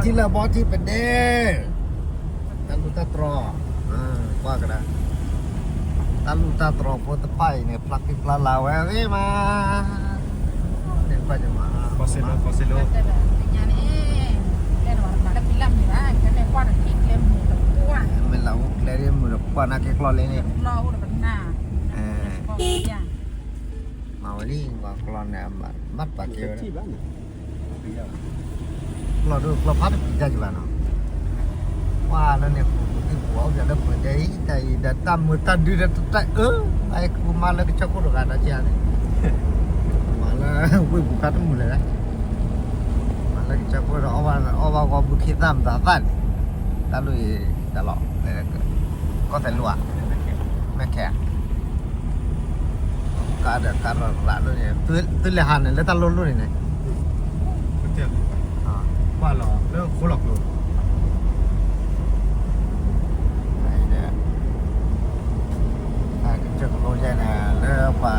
ထံလၢဘီထံပဒဲ, တၢ်လူၢ်တၢ်တြီၤ, ကွၢ်ကဒါ, တၢ်လူၢ်တၢ်တြီၤဖိသ့ၣ်တဖၣ်အံၤန့ၣ် ဖျါဃံဖျါလၤဝဲဂ့ၤမး, န့ၣ်ကွၢ်ကမး, မ့ၢ်လၢအိၣ်ကျဲဒ် မုၢ်တပှၢ်နာ်က့ကျီလ့န့ၣ်, မ့ၢ်ဝဲလံ ပှၤကျီန့ၣ် ဘၣ်ပာ်က့ၤဝဲဒၣ် ကျီဒိၣ်ကျီဖးတပံၤတၢ်ကဘၣ်နီၤ, ပှၤလၢန့ၣ် ပူၤပူၤအိၣ်ပှၤအိၣ်ပှၤလၢပှဲၤဒဲအံၤ တၢ်အံၤဒီးတၢ်မုာ်တၢ်ဒုးဒီးတၢ်အၢ, အကမၤလၢကစၢၢ်ခိၣ်တဂၤဒီးကန့ၣ်, မၤလၢဝ့ၢ်ပူၤခါတမုာ်လၢၤ, မၤလၢကစၢၢ်ခိၣ်ဒီး အီၣ်ဘၣ်ဂီၤဘုခ့သၣ်မတၤသၣ်န့ၣ်, တၢ်လိၣ်အံၤတၢ်လီၤ, ကီၢ်သဲးလိၣ်ဧါ, မဲၢ်ခဲ ကါဒီးကါရၤရၤဒိၣ်န့ၣ်, သုလဲၤဟးန့ၣ် လၢတၢ်လိၣ်လိၣ်န့ၣ်န့ၣ်, ကွၢ်လီၤလၢဃိလီၤကျိ, ကစၢၢ်ကလိယဲန့ၣ် လၢပှၤ,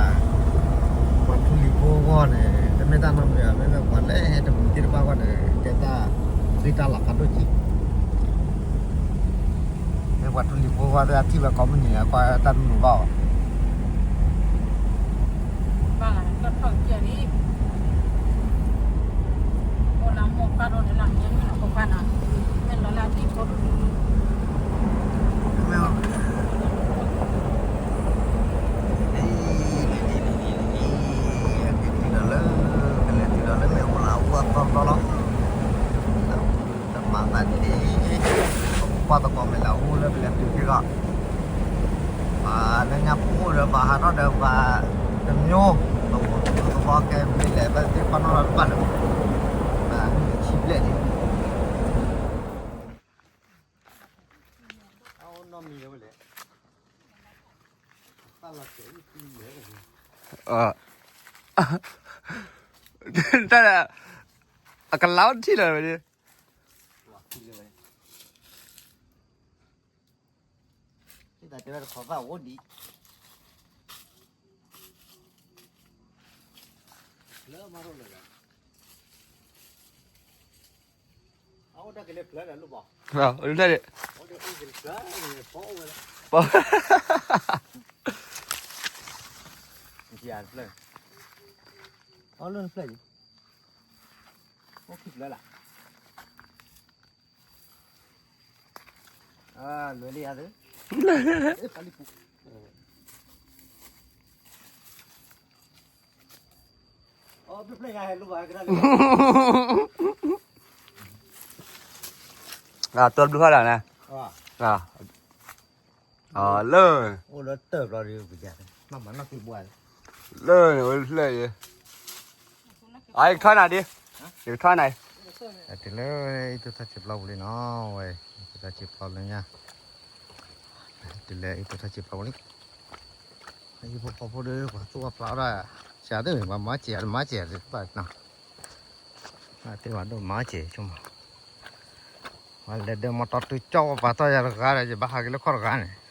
ပှၤထူလံၤဖိအဂီၢ်န့ၣ် တမ့ၢ်တၢ်နီတမံၤဘၣ်, မ့မ့ၢ်ပှၤလၢဟဲတမုာ်သ့ၣ်တဖၣ်အဂီၢ်န့ၣ် ကဲတၢ်ဃ့တၢ်လၤဖးဒိၣ်က့ မ့ၢ်ပှၤထူလံၤဖိအဂီၢ်သ့ၣ်အထံၣ်ဝဲကိးမုၢ်နံၤန့ၣ် ကွၢ်တၢ်တမုာ်ဘၣ်ဘၣ်. ကလဲၤတုၤဒီးလၢ, ကလဲၤတုၤဒီးလၢမ့ၣ်အူလၢအူအသီသီလီၤ. တမၤသးဒ်န့ၣ်, ပကွၢ်သကိးမ့ၢ်လၢအူလၢကလဲၤတုၤက့ၤဂီၢ်, ပှၤလၢညါပအိၣ်ဒီးပှၤဟးထီၣ်ဒီးပှၤတမျိုး, ပအိၣ်သဘီကဲမ့ၢ်လဲၤဘၣ်သ့ၣ်ပှၢ်နီၣ်လီၤတဘၣ်လၢၤ, ပှၤမ့ၢ်ဆံဘျဲၣ်န့ၣ်, အအိၣ်နီတမံၤလၢၤဝဲလဲၣ်. တၢ်, အကလါအိၣ်တထံၣ်လၢၤဝဲ, တၢ်တဲဝဲတခီသၣ်အိၣ်ဒံး, လၢမၤထီၣ်လၢၤ, အအိၣ်တၢ်ကလဲၤဖျၢၣ်ဒီးလိၣ်ဘၣ်, ဖျၢၣ်, ပီ, အီၣ်လၢနဖျၢၣ်ယံၤ, အိၣ်ခံဖျၢၣ်လၢ်, လွဲလံယၤသ့, ဖျၢၣ်လံပူၤ, အီၣ်ဖျၢၣ်ညါဟဲလိၣ်ဘၣ်ကဒါလံ, အတီဘျုးဖးဒၣ်န့ၣ်, လၢ, အိၣ်လၢတၢၢ်ဘျီဒီး, လၢန့ၣ်အိၣ်ဖျၢၣ်ယံၤ, အကထီနၤဒ်, ယကထီနၤ, တုၤလၢအံၤတိၢ်ထီၣ်ဆံးပျီပူၤလံနီၤ, ဝဲ, အံၤတိၢ်ထီၣ်ဆံးပျီလၢညါ, တုၤလၢအံၤတိၢ်ထီၣ်ဆံးပျီပူၤလံ, အံၤဖိဃီဖိဒီး ပှၤသူၣ်ပှၢ်ဖျါထီၣ်, စှၤသ့ၣ်န့ၣ် ပှၤမၤစဲး မၤစဲးသ့ၣ်တဖၣ်နီၤ, သ့ၣ်ပှၤဒိၣ်မၤစဲးဆိမး, ပှၤလဲၤဒၢမီတီတုၤကၠီဝဲပှၤတီၢ်ယၤတဂၤဒီး ယဘၣ်ဟးက့ၤလၢခီၣ်တဂၤန့ၣ်